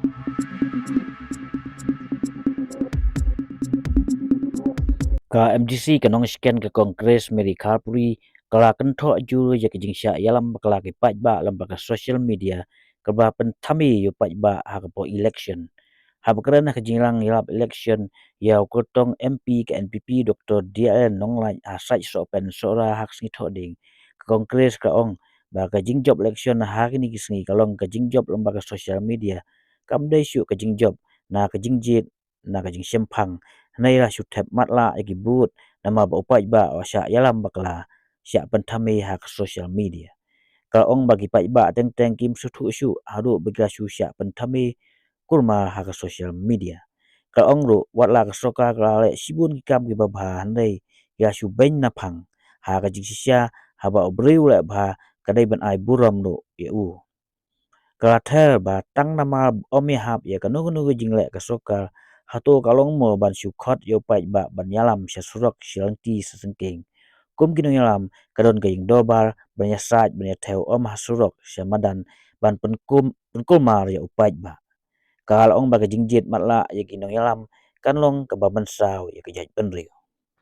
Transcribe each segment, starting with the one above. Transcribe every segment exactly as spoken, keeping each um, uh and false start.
Ka M D C ka nongshken ka Congress Mary Kharpuri ka la kynthoh jur ïa ka jingshah ïalam bakla ki paidbah lyngba ka social media kaba pynthame ïa u paidbah ha ka por election. Haba kren ha ka jingïalang ïalap election ïa u kyrtong M P ka N P P Doctor D L N Nonglait ha Saitsohpen Sohra ha ka sngi Thohdieng, ka Congress ka ong ba ka jingjop election ha kine ki sngi ka long ka jingjop lyngba ka social media. Kam dei shuh ka jingjop na ka jingjied na ka jingshemphang, hynrei la shu thep matlah ïa ki vote namar ba u paidbah u shah ïalam bakla, shah pynthame ha ka social media. Ka ong ba ki paidbah teng teng kim sngewthuh shuh haduh ba ki la shu shah pynthame kulmar ha ka social media. Ka ong ruh wat la ka sorkar ka la leh shibun ki kam kiba bha hynrei ki la shu beiñ naphang ha ka jingshisha, haba u briew u leh bha ka dei ban ai burom ruh ïa u. Ka la ther ba tang namar ym ïahap ïa kano kano ka jingleh ka sorkar, hato ka long mo ban shu khot ïa u paidbah ban ïalam sha surok sha lynti sha syngkien? Kum ki nongïalam ka don ka jingdorbar ban ïasaid ban ïathew ym ha surok sha madan ban pynkum pynkulmar ïa u paidbah. Ka la ong ba ka jingjied matlah ïa ki nongïalam kan long kaba mynsaw ïa ka jaitbynriew.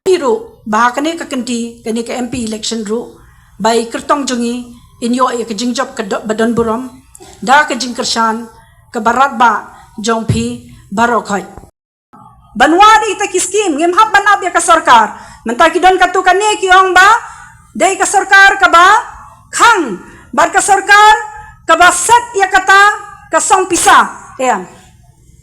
Ïa ruh ba ha kane ka kynti kane ka M P election ruh ba i kyrtong jong i in ïoh ïa ka jingjop ka do- ba don burom da ka jingkyrshan kaba radbah jong phi baroh khoit. Ban wad ïa kita ki skim ngim hap ban ap ïa ka sorkar. Mynta ki don katto katne ki ong ba dei ka sorkar kaba khang bad ka sorkar kaba set ïa kata ka song pisa. Em.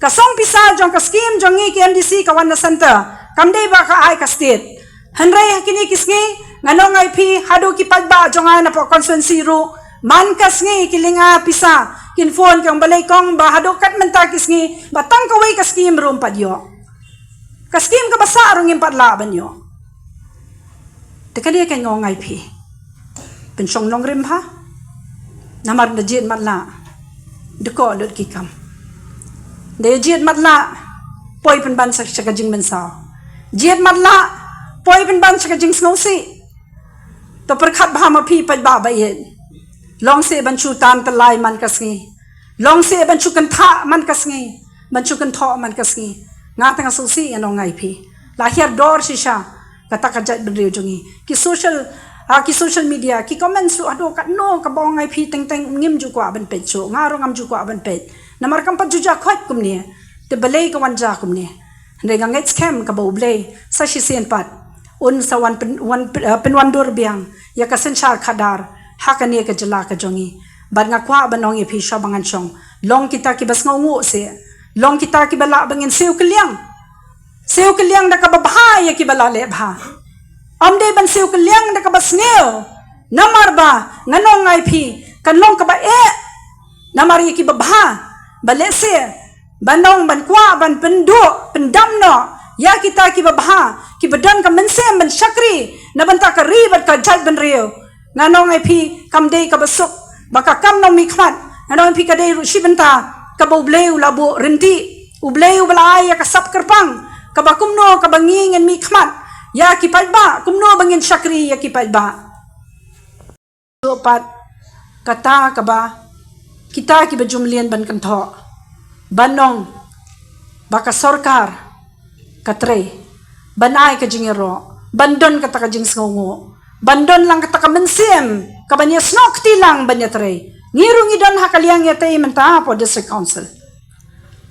Ka song pisa jong ka skim jong ngi ki M D C ka wan na center. Kam dei ba ka ai ka state. Hynrei ha kine ki sngi ngan ong ïa phi haduh ki paidbah jong nga na pdeng constituency ruh man ka sngi ki lynga pisa kin phone ki ong balei kong ba haduh kat mynta ki sngi ba tang kawei ka skim ruh ym pat ïoh. Ka skim kaba sah ruh ngim pat lah ban ïoh. Te kane ka ngi ong ïa phi. Pynshong nongrim bha. Namar da jied matlah da koh lut ki kam. Da jied matlah poi pynban sha ka jingmynsaw. Jied matlah poi pynban sha ka jingsngewsih. To pyrkhat bha ma phi paidbah ba ïeit. Long seh ban shu tan tyllai man ka sngi. Long seh ban shu kynthah man ka sngi. Ban shu kynthoh man ka sngi. Nga tang sngewsih ngan ong ïa phi. La hiar dor shisha kata ka jaitbynriew jong ngi. Ki social, ah, ki social media, ki comments ruh haduh katno kaba ong ïa phi teng teng ngim ju kwah ban peit shuh. Nga ruh ngam ju kwah ban peit. Namar kam pat ju jia khoit kumne. Te balei ka wan jia kumne. Hynrei nga ngeit skhem kaba U Blei sa shisien pat un sa wan pyn- wan pyn- ah, pynwandur biang ïa ka synshar khadar ha kane ka jylla ka jong ngi. Bad nga kwah ban ong ïa phi shuwa ba ngan shong. Long kita kiba sngewnguh seh. Long kita kiba lah ba ngin siew kylliang. Siew kylliang da kaba bha ïa kiba la leh bha. Ym dei ban siew kylliang da kaba sniew. Namar ba ngan ong ïa phi kan long kaba eh. Namar ïa kiba bha ba lehse ban ong ban kwah ban pynduh pyndam noh ïa kita kiba bha kiba don ka mynsiem ban shakri na bynta ka ri bad ka jaitbynriew. Ngan ong ïa phi kam dei kaba suk ba ka kam nongmihkhmat. Ngan ong ïa phi ka dei ruh shi bynta kaba U Blei u la buh rynti. U Blei uba la ai ïa ka sap kyrpang kaba kumno kaba ngi ngin mihkhmat ïa ki paidbah, kumno ba ngin shakri ïa ki paidbah. Ruh pat kata kaba kita kiba ju mlien ban kynthoh ban ong ba ka sorkar ka trei ban ai ka jingïaroh, ban don kata ka jingsngewnguh, ban don lang kata ka mynsiem kaban ïasnoh kti lang ban ïatrei. Ngi ruh ngi don ha ka liang ïatei mynta hapoh District Council.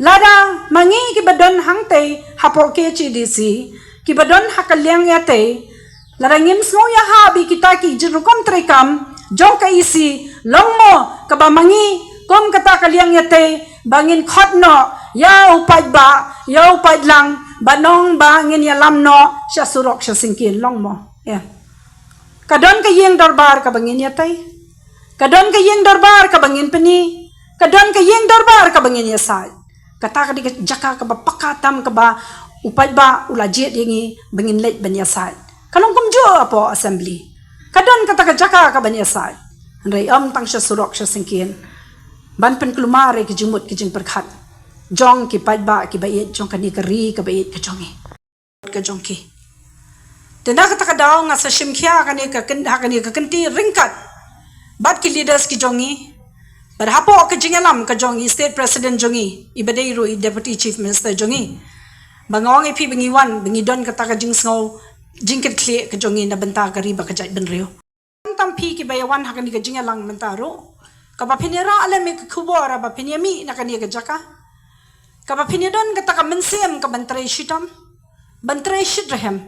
Lada ma ngi kiba don hangtei hapoh K H A D C kiba don ha ka liang ïatei, lada ngim sngew ïahap ïa kita ki jingrukom treikam jong ka E C, long mo kaba ma ngi kum kata ka liang ïatei ba ngin khot noh ïa u paidbah, ïa u paidlang, ban ong ba ngin ïalam noh sha surok sha syngkien, long mo? Ïa. Ka don ka ïing dorbar kaba ngin ïatei. Ka don ka ïing dorbar kaba ngin pyni. Ka don ka ïing dorbar kaba ngin ïasaid. Kata ka dei ka jaka kaba paka tam kaba u paidbah u la jied ïa ngi ba ngin leit ban ïasaid. Ka long kumjuh hapoh assembly. Ka don kata ka jaka kaban ïasaid. Hynrei ym tang sha surok sha syngkien. Ban pynkulmar ïa ki jingmut ki jingpyrkhat jong ki paidbah kiba ïeit jong kane ka ri kaba ïeit ka jong ngi. Ka jong ki. Te na kata ka daw nga sa shim khia kane ka kyn- ha kane ka kynti ryngkat bad ki leaders ki jong ngi, Bad hapoh ka jingïalam ka jong i State President jong i, i ba dei ruh i Deputy Chief Minister jong i, ba nga ong ïa phi ba ngi wan, ba ngi don kata ka jingsngew jingkitkhlieh ka jong i na bynta ka ri bad ka jaitbynriew. Khamtam phi kiba ïa wan ha kane ka jingïalang mynta ruh, kaba phin ïa rah lem ïa ka khubor haba phin ïa mih na kane ka jaka, kaba phin ïa don kata ka mynsiem ka ban trei shitom, ban trei shitrhem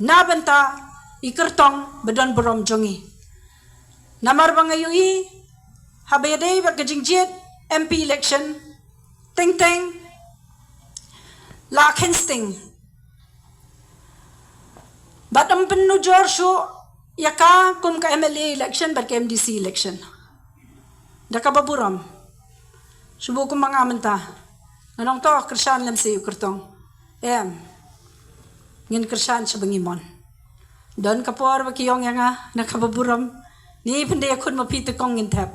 na bynta i kyrtong ba don burom jong i. Namar ba nga ïohi haba ïadei bad ka jingjied M P election, teng teng la kheiñ sting bad ym pynujor shuh ïa ka kum ka M L A election bad ka M D C election. Da kaba burom, shu buh kum ma nga mynta, nga ong to kyrshan lem seh u kyrtong. Em, ngin kyrshan sha ba ngi mon. Don ka por ba ki ong ïa nga, na kaba burom, ni pynda ïa khun ma phi te kong ngin thep.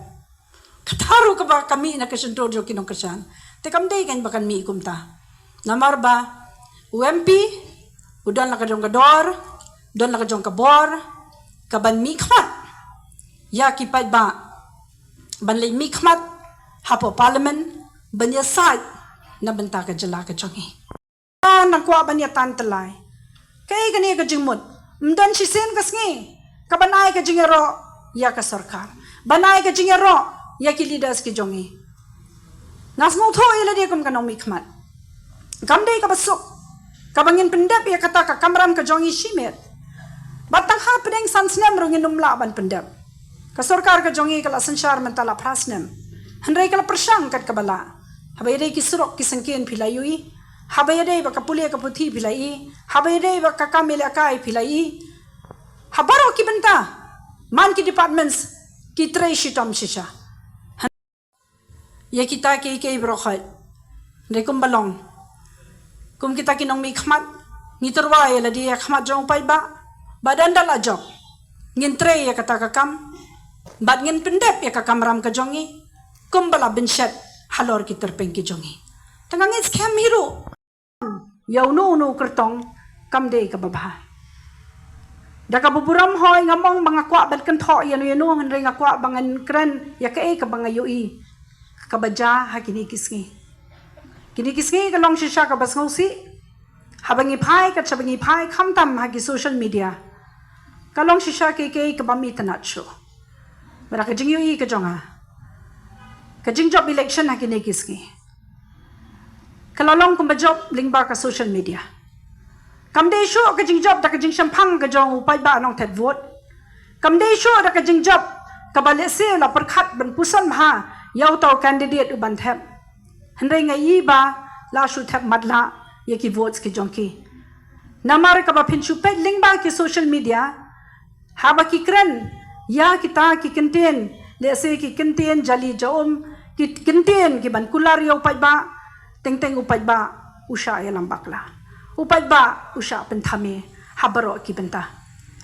Kata ruh kaba ka mih na ka shyntur jong ki nongkyrshan. Te kam dei kein ba kan mih kumta. Namar ba u M P u don la ka jong ka dor, don la ka jong ka bor, ka ban mihkhmat ïa ki paidbah, ban leit mihkhmat hapoh Parliament, ban ïasaid na bynta ka jylla ka jong i. Nang kwah ban ïa tan tylli. Kaei kane ka jingmut? Ym don shisien ka sngi ka ban ai ka jingïaroh ïa ka sorkar, ban ai ka jingïaroh ïa ki leaders ki jong i. Nga sngewthuh ïa lade kum ka nongmihkhmat. Kam dei kaba suk kaba ngin pyndep ïa kata ka kamram ka jong i shimet. Bad tang ha pdeng san snem ruh ngin ym lah ban pyndep. Ka sorkar ka jong i ka la synshar mynta la phra snem, hynrei ka la pyrshang kat kaba lah. Haba ïadei ki surok ki syngkien phi la ïohi, haba ïadei bad ka pule ka puthi phi la ïohi, haba ïadei bad ka kam ïalehkai phi la ïohi. Ha baroh ki bynta, man ki departments ki trei shitom shisha. Ïa kita kiei kiei baroh khoit, hynrei kumba long, kum kita ki nongmihkhmat, ngi tyrwa ïa lade ha khmat jong u paidbah ba don da la jop ngin trei ïa kata ka kam bad ngin pyndep ïa ka kamram ka jong i kumba la bynshet halor ki tyrpeng ki jong i. Tang ngeit skhem hi ruh, ïa uno uno u kyrtong kam dei kaba bha. Da kaba burom hoi, ngam ong ba nga kwah ban kynthoh ïano ïano, hynrei nga kwah ba ngan kren ïa kaei kaba nga ïohi kaba jia ha kine ki sngi. Kine ki sngi ka long shisha kaba sngewsih. Haba ngi phai, kat shaba ngi phai khamtam ha ki social media, ka long shisha kiei kiei kaba ym itynnad shuh. Bad ka jingïohi ka jong nga, ka jingjop election ha kine ki sngi ka la long kumba jop lyngba ka social media. Kam dei shuh ka jingjop da ka jingshemphang ka jong u paidbah nongthep vote. Kam dei shuh da ka jingjop kaba lehse la pyrkhat ban pynsan bha ïa uta u candidate u ban thep. Hynrei nga i ba la shu thep matlah ïa ki votes ki jong ki. Namar kaba phin shu peit lyngba ki social media, haba ki kren ïa kita ki kyntien, lehse ki kyntien jali ja um, ki kyntien ki ban kular ïa u paidbah, teng teng u paidbah u shah ïalam bakla, u paidbah u shah pynthame ha baroh ki bynta.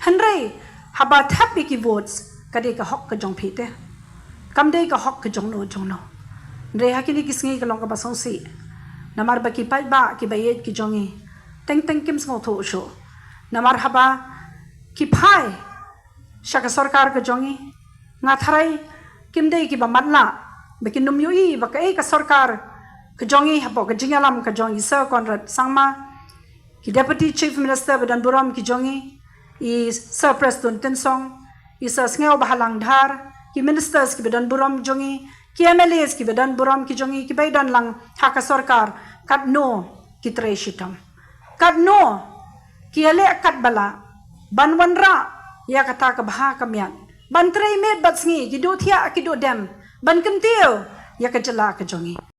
Hynrei haba thep ïa ki votes, ka dei ka hok ka jong phi te, kam dei ka hok ka jong no jong no. Hynrei ha kine ki sngi ka long kaba sngewsih, namar ba ki paidbah kiba ïeit ki jong i teng teng kim sngewthuh shuh. Namar haba ki phai sha ka sorkar ka jong i, nga tharai kim dei kiba matlah, ba kin ym ïohi ba kaei ka sorkar ka jong i hapoh ka jingïalam ka jong i Sir Conrad Sangma, ki Deputy Chief Minister ba don burom ki jong i, i Sir Prestone Tynsong, i Sir Sniawbhalang Dhar, ki ministers kiba don burom jong i, ki M L As kiba don burom ki jong i, kiba ïadon lang ha ka sorkar, katno ki trei shitom, katno ki ïaleh katba lah ban wanrah ïa kata ka bha ka miat, ban trei miet bad sngi, ki duh thiah ki duh dem, ban kyntiew ïa ka jylla ka jong i.